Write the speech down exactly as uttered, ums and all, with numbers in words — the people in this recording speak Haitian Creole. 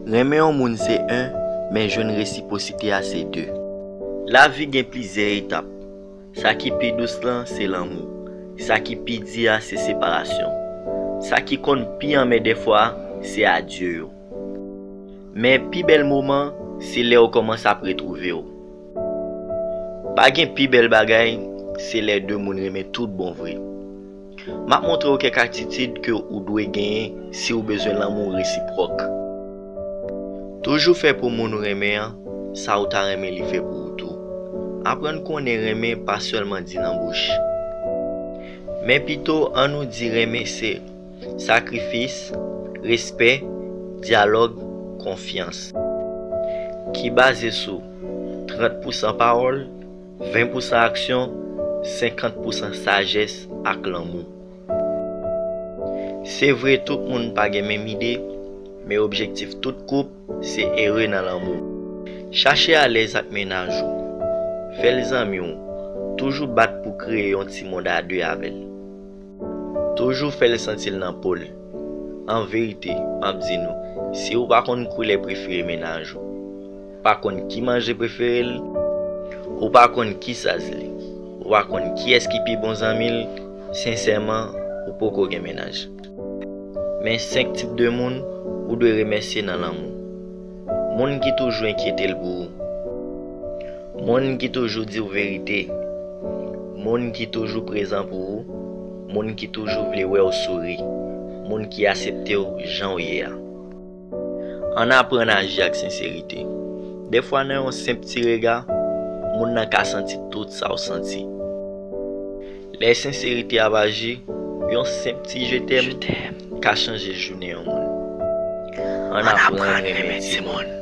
Renmen yon moun se en, men jwenn resipwosite a se de. Lavi gen plizyè etap. Sa ki pi dous lan se lanmou. Sa ki pi di a se separasyon. Sa ki konn pi anmè dèfwa se adye yo. Men pi bèl moman se lè w kòmanse ap retwouve w. Pa gen pi bèl bagay, se lè de moun renmen tout bon vre. M ap montre w kèk atitid ke ou dwe genyen si w bezwen lanmou resipwòk. Toujou fè pou moun ou renmen an sa ou ta renmen li fè pou ou tou. Aprann konnen renmen pa sèlman di nan bouch. Men pito ann nou di renmen se sakrifis, respè, dyalòg, konfyans. Ki baze sou trant pousan pawòl, ven pousan aksyon, senkant pousan sajès ak lanmou. Se vre tout moun pa gen menm ide, men objektif tout koup se ere nan lanmou. Chache alèz ak mennaj ou. Fè l zanmi w. Toujou bat pou kreye yon ti mond a de avè l. Toujou fè l santi l nan po l. An verite, m ap di nou, si ou pa konn koulè prefere mennaj ou, ou pa konn ki manje prefere l, ou pa konn ki saz li, ou pa konn kiyès ki pi bon zanmi l, sensèman, ou poko gen mennaj. Men senk tip de moun ou dwe remèsye nan lanmou. Moun ki toujou enkyete l pou ou. Moun ki toujou di w verite. Moun ki toujou prezan pou ou. Moun ki toujou vle wè w souri. Moun ki aksepte w jan w ye a. Ann aprann aji ak senserite. Dèfwa nan yon senp ti rega, moun nan ka santi tout sa w santi. Lè senserite ap aji, yon senp ti je t'aime ka chanje jounen yon moun. Ann aprann renmen timoun.